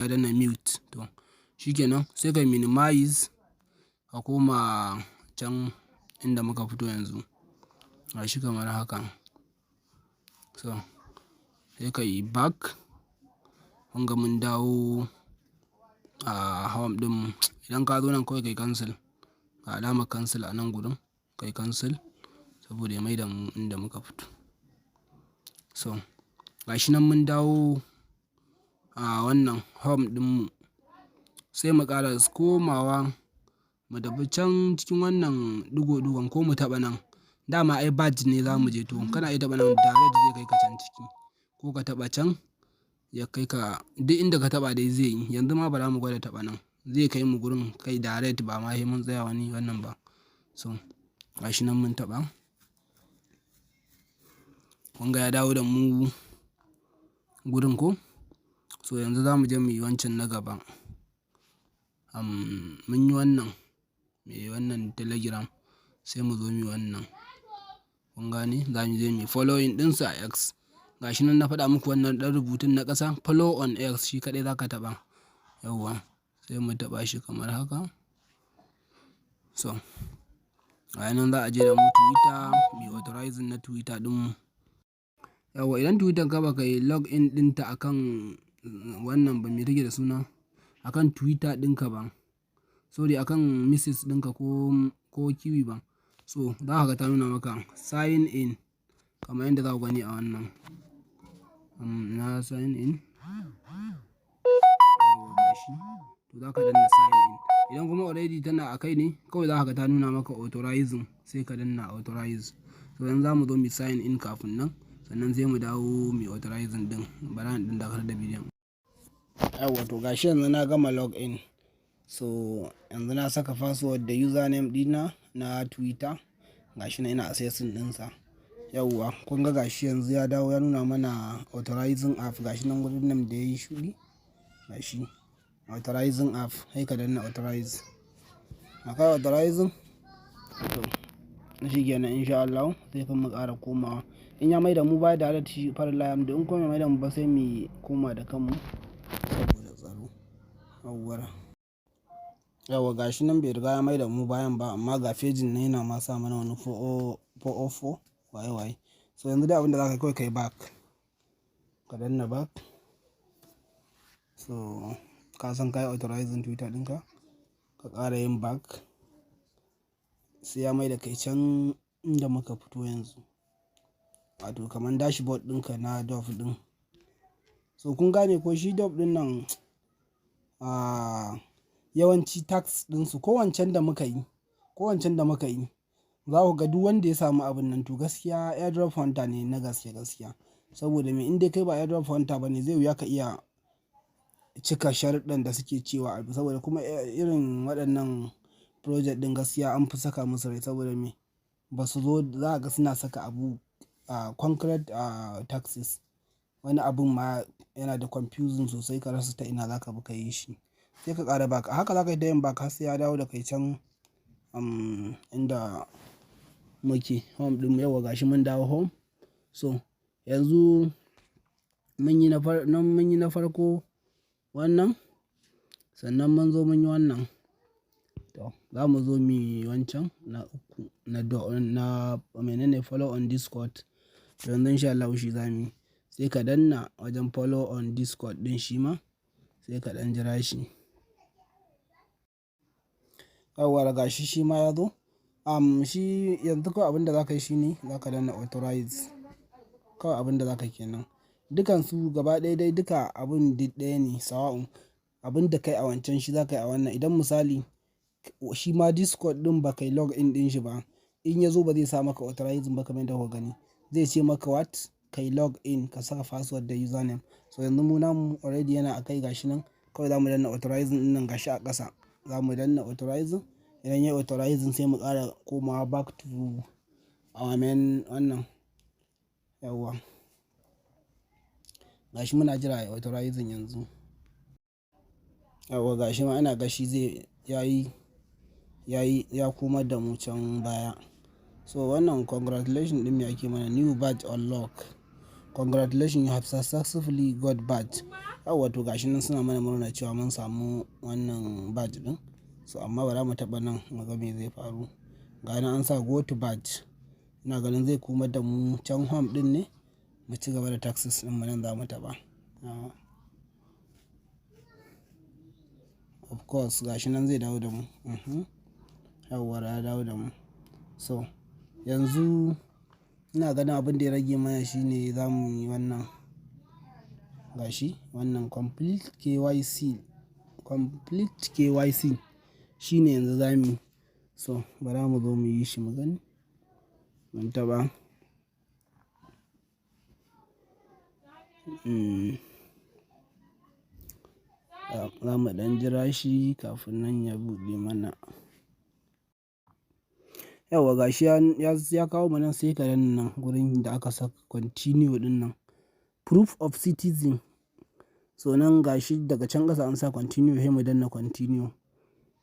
Ka danna mute, to shikenan, sai ka minimize, ka koma can inda muka fito yanzu. Gashi kamar haka. So sai ka yi back. Kun ga mun dawo a home ɗin. Idan ka zo nan, kawai kai cancel. Ga alamar cancel a nan gurin, kai cancel saboda ya maida mu inda muka fito. So gashi nan mun dawo a wannan home ɗinmu. Sai mu ƙara komawa, mu tafi can cikin wannan ɗigo-ɗigon ko mu taɓa nan. Dama ai badge ne za mu je, to kana iya taɓa nan, direct zai kai ka can ciki, ko ka taɓa can ya kai ka. Duk inda ka taɓa dai zai yi. Yanzu ma bara mu gwada taɓa nan, zai kai mu gurin kai direct, ba ma sai mun tsaya wani wannan ba. So gashi nan mun taɓa. Kun ga ya dawo da mu gurin ko? So yanzu za mu je mu yi wancan na gaba. Mun yi wannan, me wannan Telegram, sai mu zo mu yi wannan. Kun gane? Za mu je mu yi following ɗinsu a X. Gashi nan na faɗa muku, wannan ɗan rubutun na ƙasa, follow on X, shi kaɗai za ka taɓa. Yauwa, sai mu taɓa shi kamar haka. So ga nan za a je da mu Twitter, mu yi authorizing na Twitter ɗinmu. Yauwa, idan Twitter ka ba ka yi log in ɗinta akan wannan ba, me take da suna, akan Twitter ɗinka ba, sorry, akan Mises ɗinka ko Kiwi ba. So za ka ga ta nuna maka sign in kamar yadda za ku gani a wannan. Na sign in. Yauwa, gashi. To za ka danna sign in. Idan kuma already tana a kai ne, kawai za ka ga ta nuna maka authorizing, sai ka danna authorize. So yanzu za mu zo mu sign in kafin nan, sannan sai mu dawo mu authorizing ɗin. Bara in ɗan dakatar da bidiyon. Yauwa, to gashi yanzu na gama log in. So yanzu na saka password da username ɗina na Twitter. Gashi nan ina accessing ɗinsa. Yauwa, kun ga gashi yanzu ya dawo ya nuna mana authorizing app. Gashi nan gurin nan da yayi shuɗi. Gashi authorizing app, sai ka danna authorize. Akai authorizing, to shi kenan, in sha Allahu sai kuma mu ƙara komawa. In ya maida mu baya direct, shi falillahil hamdu, in kuma bai maida mu ba, sai mu koma da kanmu saboda tsaro. Yauwa. Yauwa, gashi nan bai riga ya maida mu bayan ba, amma ga page nan yana ma sa mana wani 404 waye waye. So yanzu dai abin da za ka yi, kawai ka yi back. Ka danna back. So ka san ka yi authorizing Twitter ɗinka, ka ƙara yin back. Sai ya maida kai can inda muka fito yanzu. Wato kamar dashboard ɗinka na Dove ɗin. So kun gane ko? Shi Dove ɗin nan, yawanci task ɗinsu, ko wancan da muka yi, ko wancan da muka yi, za ku ga duk wanda ya samu abun nan, to gaskiya airdrop hunter ne na gaske gaskiya. Saboda me? In dai kai ba airdrop hunter ba ne, zai wuya ka iya cika sharuɗɗan da suke cewa abu. Saboda kuma irin waɗannan project ɗin, gaskiya an fi saka musu rai. Saboda me? Ba su zo, za ka ga suna saka abu concrete tasks. Wani abun ma yana da confusing sosai, ka rasa ta ina za ka bi ka yi shi. Sai ka ƙara back. Haka za ka yi ta yin back har sai ya dawo da kai can inda muke, home ɗin. Yauwa, gashi mun dawo home. So yanzu mun yi na farko wannan, sannan mun zo mun yi wannan. To za mu zo muyi wancan na uku, na mene ne, follow on Discord. To yanzu in sha Allahu shi za muyi. Sai ka danna wajen follow on Discord ɗin shi ma, sai ka ɗan jira shi. Yauwa, gashi shi ma ya zo. Shi yanzu kawai abin da za ka yi shine za ka danna authorize. Kawai abin da za ka yi kenan. Dukansu gaba ɗaya dai duka abun duk ɗaya ne, sawa'un abin da ka yi a wancan shi za ka yi a wannan. Idan misali shi ma Discord ɗin ba ka yi log in ɗin shi ba, in ya zo ba zai sa maka authorizing ba kamar yadda kuka gani. Zai ce maka what? Ka yi log in, ka saka password da username. So yanzu mu namu already yana a kai, gashi nan. Kawai za mu danna authorizing ɗin nan, gashi a ƙasa. Za mu danna authorizing. Idan yayi authorizing, sai mu ƙara komawa back to our main wannan. Yauwa. Gashi muna jira yayi authorizing yanzu. Yauwa, gashi ma ina gashi zai yayi, yayi ya komar da mu can baya. So wannan congratulation ɗin me ake mana, new badge unlock. Congratulations, you have successfully got badge. Yauwa, to gashi nan suna mana murna cewa mun samu wannan badge ɗin. So amma bara mu taɓa nan mu ga me zai faru. Ga nan an sa "Go to badge". Ina ganin zai komar da mu can home ɗin ne mu ci gaba da tasks ɗin mu, nan za mu taɓa. Of course, gashi nan zai dawo da mu. Yauwa, ya dawo da mu. So yanzu ina ganin abin da ya rage mana shine za mu yi wannan, gashi wannan complete KYC. Complete KYC shine yanzu za mu yi. So bara mu zo mu yi shi mu gani. Mun taɓa. Za mu ɗan jira shi kafin nan ya buɗe mana. Yauwa, gashi ya kawo mu nan, sai ka danna nan gurin da aka saka "Continue" ɗin nan. Proof of citizen. So nan gashi daga can ƙasa an sa "Continue", sai mu danna "Continue".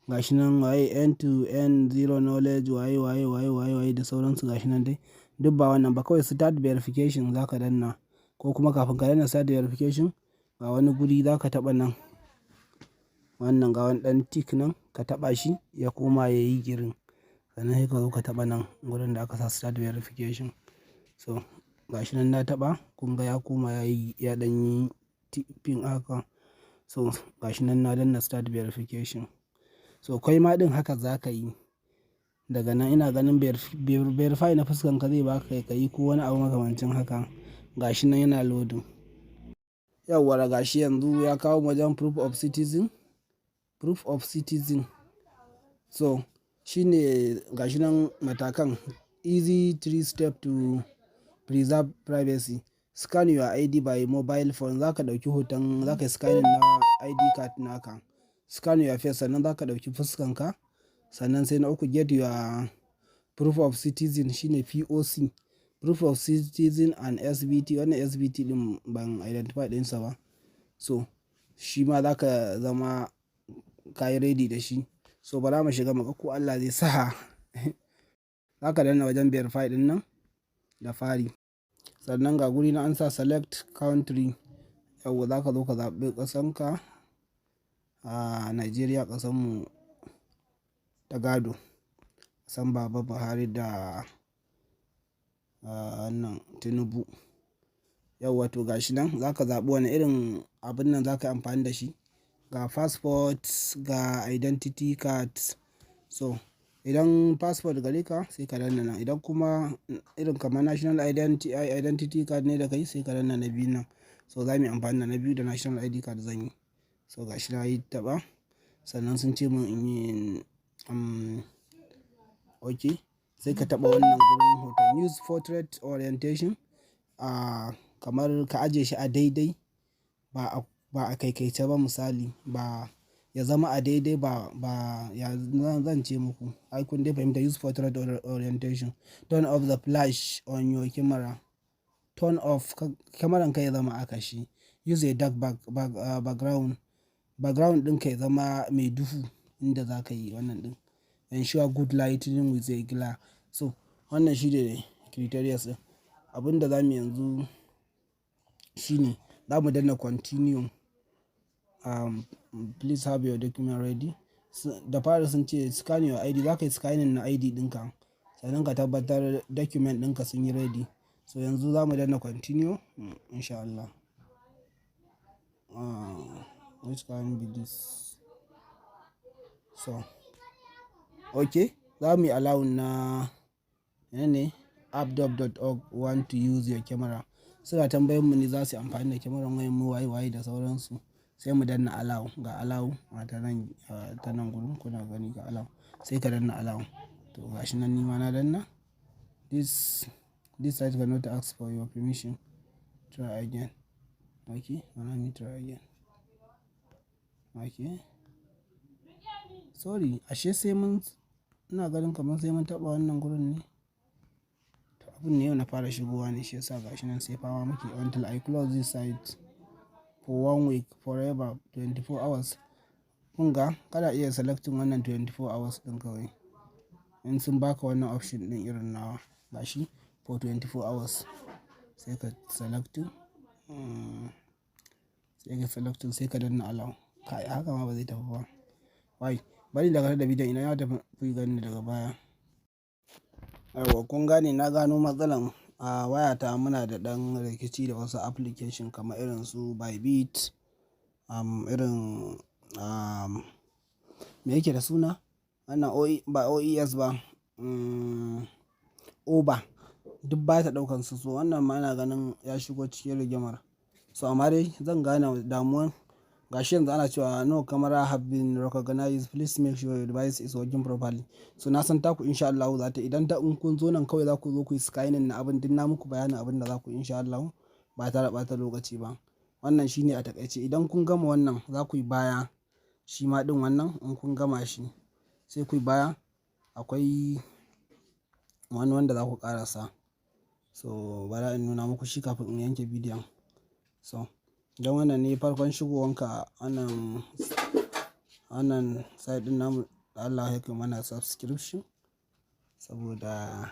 Gashi nan waye end to end zero knowledge, waye waye waye waye waye da sauransu, gashi nan dai. Duk ba wannan ba, kawai "Start verification" za ka danna, ko kuma kafin ka danna "Start verification", ga wani guri za ka taɓa nan. Wannan, ga wani ɗan tick nan, ka taɓa shi ya koma yayi green. Sannan sai ka zo ka taɓa nan gurin da aka sa "Start verification". So gashi nan na taɓa, kun ga ya koma yayi, ya ɗan yi pin haka. So gashi nan na danna "Start verification". So kai ma ɗin haka za ka yi. Daga nan ina ganin verify na fuskan ka zai baka ka yi ko wani abu makamancin haka. Gashi nan yana loading. Yauwa, gashi yanzu ya kawo mu wajen proof of citizen. Proof of citizen. So shine gashi nan matakan: easy three step to preserve privacy. Scan your ID by mobile phone. Za ka ɗauki hoton, za ka yi scanning na ID card naka. Scan your face, sannan za ka ɗauki fuskan ka. Sannan sai na uku, get your proof of citizen, shine POC. Proof of citizen and SBT. Wannan SBT ɗin ban identify ɗinsa ba. So shi ma za ka zama ka yi ready da shi. So bara mu shiga muga ko Allah zai sa. Za ka danna wajen "Verify" ɗin nan da fari. Sannan ga guri na an sa "Select country". Yauwa, za ka zo ka zaɓi ƙasanka a Nigeria, ƙasanmu ta gado. Ƙasan Baba Buhari da wannan Tinubu. Yauwa, to gashi nan za ka zaɓi wane irin abun nan za ka yi amfani da shi. Ga passport, ga identity card. So idan passport gare ka, sai ka danna nan. Idan kuma irin kamar national identity card ne da kai, sai ka danna na biyun nan. So za mu yi amfani da na biyu, da national ID card zan yi. So gashi na yi taɓa. Sannan sun ce mun in yi okay. Sai ka taɓa wannan gurin hoton, "Use portrait orientation". Kamar ka ajiye shi a daidai, ba a kaikaice ba, misali ba ya zama a daidai ba, ba ya zan ce muku. Ai kun dai fahimta, "Use portrait orientation". Turn off the flash on your camera. Turn off, kyamaran ka ya zama a kashe. Use a dark background. Background ɗinka ya zama mai duhu inda za ka yi wannan ɗin. Ensure good lighting with a glare. So wannan shi ne criteria ɗin. Abin da za mu yanzu shine za mu danna "Continue". Please have your document ready. Da fari sun ce "Scan your ID". Za ka yi scanning na ID ɗinka. Sannan ka tabbatar document ɗinka sun yi ready. So yanzu za mu danna "Continue" in sha Allah. Which can be this? So okay, za mu yi allow na menene app.org want to use your camera. Suna tambayan mu ne za su yi amfani da kyamarar wayan mu, waye waye da sauransu. Sai mu danna "Allow". Ga "Allow" ta nan gurin, kuna gani, ga "Allow". Sai ka danna "Allow". To gashi nan nima na danna. This site cannot ask for your permission. Try again. Okay, let me try again. Okay. Sorry, ashe sai mun, ina ganin kamar sai mun taɓa wannan gurin ne. To abun ne yau na fara shigowa ne, shi yasa gashi nan sai fama muke. Until I close this site for one week, forever, 24 hours. Kun ga kana iya selecting wannan 24 hours ɗin kawai. In sun baka wannan option ɗin irin nawa, gashi for 24 hours. Sai ka selecting, sai ka selecting, sai ka danna allow. Kai, haka ma ba zai tafi ba. Wai bari dakatar da bidiyon, idan ya tafi ku gani daga baya. Yauwa, kun gane na gano matsalan. A wayata muna da ɗan rikici da wasu application kamar irin su Bybit, irin, me yake da suna? Wannan OE, ba OES ba, Uber duk ba ta ɗaukan su. So wannan ma ina ganin ya shigo cikin rigimar. So amma dai zan gane damuwan. Gashi yanzu ana cewa "No camera have been recognized. Please make sure your device is working properly." So na san taku in sha Allahu za ta, idan ta in kun zo nan kawai za ku zo ku yi scanning na abin, duk na muku bayanin abin da za ku yi in sha Allahu ba tare da ɓata lokaci ba. Wannan shine a taƙaice. Idan kun gama wannan, za ku yi baya. Shi ma ɗin wannan in kun gama shi sai ku yi baya. Akwai wani wanda za ku ƙarasa. So bara in nuna muku shi kafin in yanke bidiyon. So idan wannan ne farkon shigowanka wannan site ɗin namu, da Allah ya kai mana subscription saboda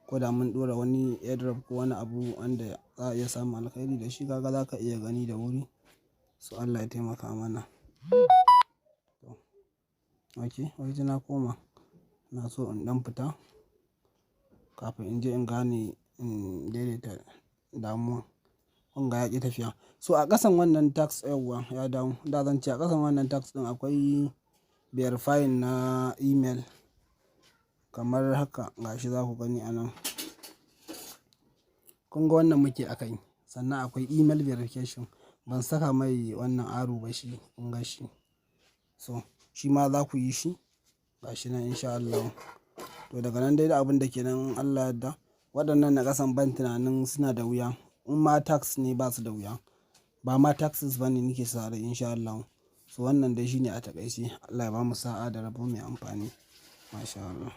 ko da mun ɗora wani airdrop ko wani abu wanda za a iya samun alkhairi da shi, kaga za ka iya gani da wuri. So Allah ya taimaka mana. To, okay, wai na koma. Na so in ɗan fita kafin in je in gane in daidaita damuwan. Kun ga ya ƙi tafiya. So a ƙasan wannan task, yauwa ya dawo. Da zan ce a ƙasan wannan task ɗin akwai verifying na email kamar haka, gashi za ku gani a nan. Kun ga wannan muke a kai. Sannan akwai email verification. Ban saka mai wannan arrow ba shi, kun ga shi. So shi ma za ku yi shi gashi nan in sha Allahu. To daga nan dai da abun da ke nan, Allah yadda, waɗannan na ƙasan ban tunanin suna da wuya. In ma task ne, ba su da wuya. Ba ma tasks ba ne nake sa rai in sha Allahu. So wannan dai shine a taƙaice. Allah ya bamu sa'a da rabo mai amfani. Masha Allah.